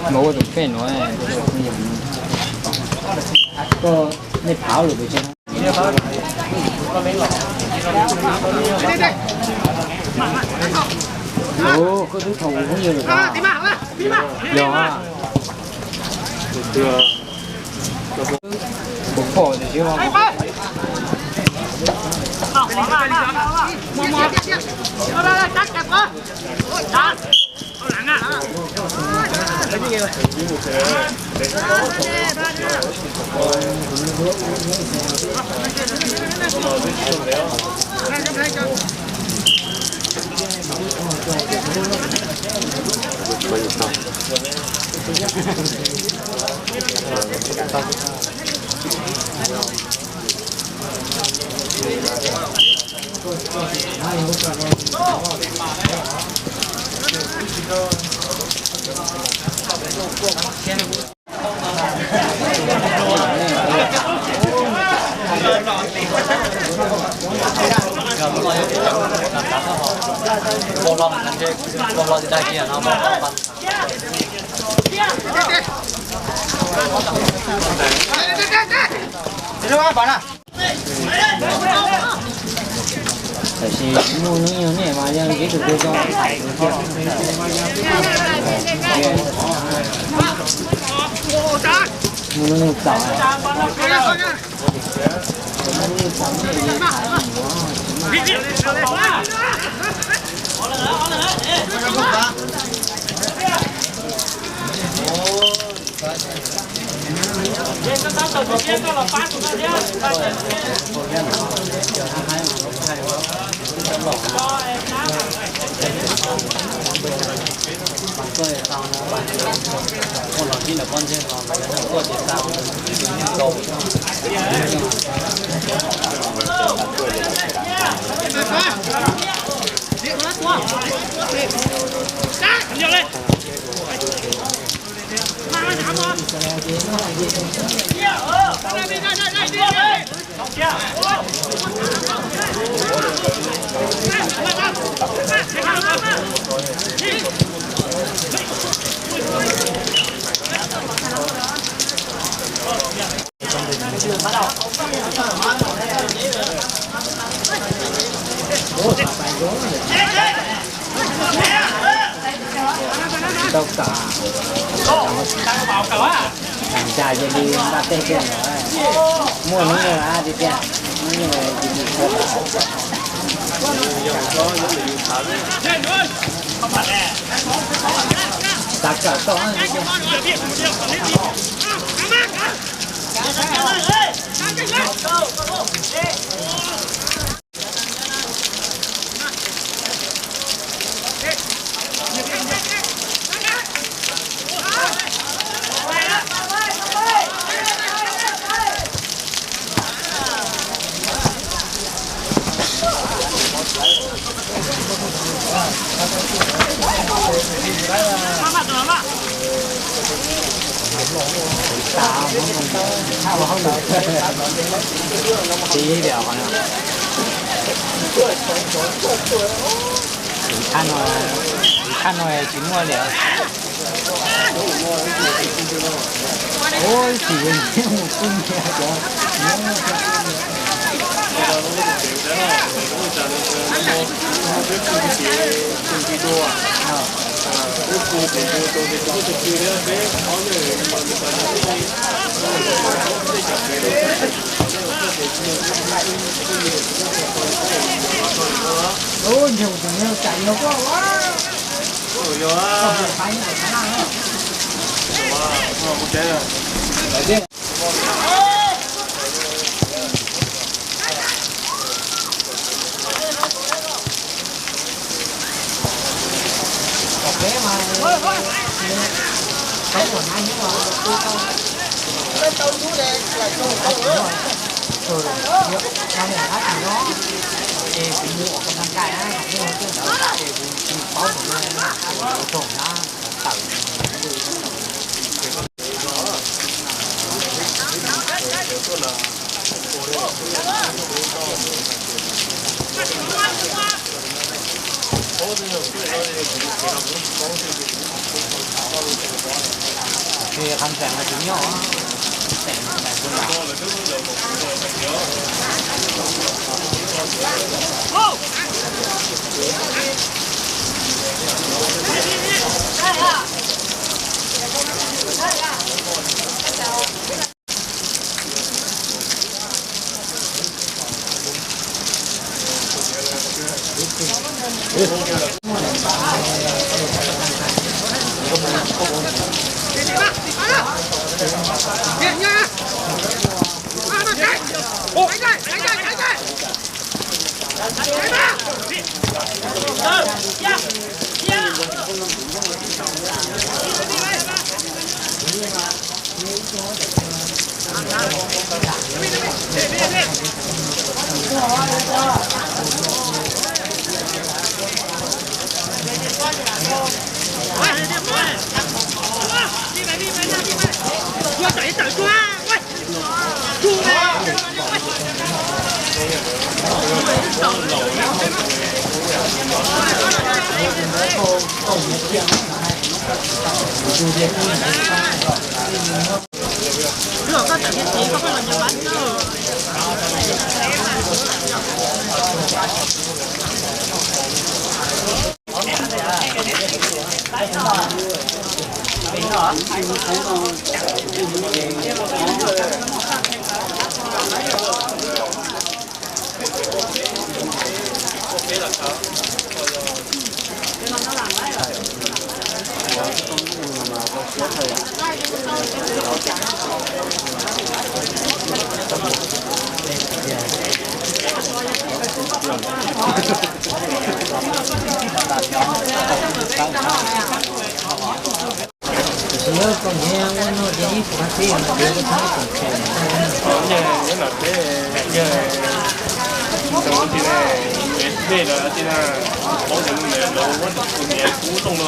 Mov ua tus pej nuav, koj nej phav lug pes tsawg? Ua, koj twb thaum kuv phooj ywg lawm. Yog, kuv pom tias tsis Tab sis muaj hnub nyoog nej mas yog ib tug tub zoo hais tiag. Muaj hnub nyoog txaus. Tau kam, tham ntsa ces li npaj teg kiag lawm. Muaj hnub nyoog tiag tiag, hnub nyoog ces li. Xav kawm tau. Tus thaj no, tus thaj no tsis muaj li. Ua tsis mus kuj nyiam cov. Ub, nrug tus nyuag tsam nyuag koj ua. Tiam sis yog kom nyiam ua no ces ib puas tib no ces ua tau ib tsoom tseg. Yog, yog no peb, yog, tus ti ne, dej los ti na, paub tias lub me lov ua tus niam kub tooj no,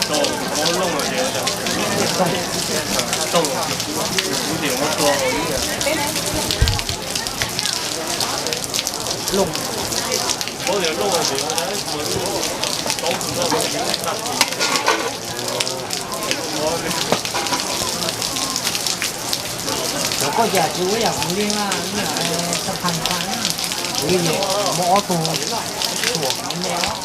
rau paub looj no ces tooj, kuv tias muab tua hauv ib yam. Looj, paub tias looj no ces paub tus no. Cov koj yam tsis ua yam kuv li mas, xab phaj, kuv li muaj ob tug tuam me me os.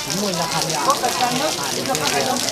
Kuv muaj yam hais li os.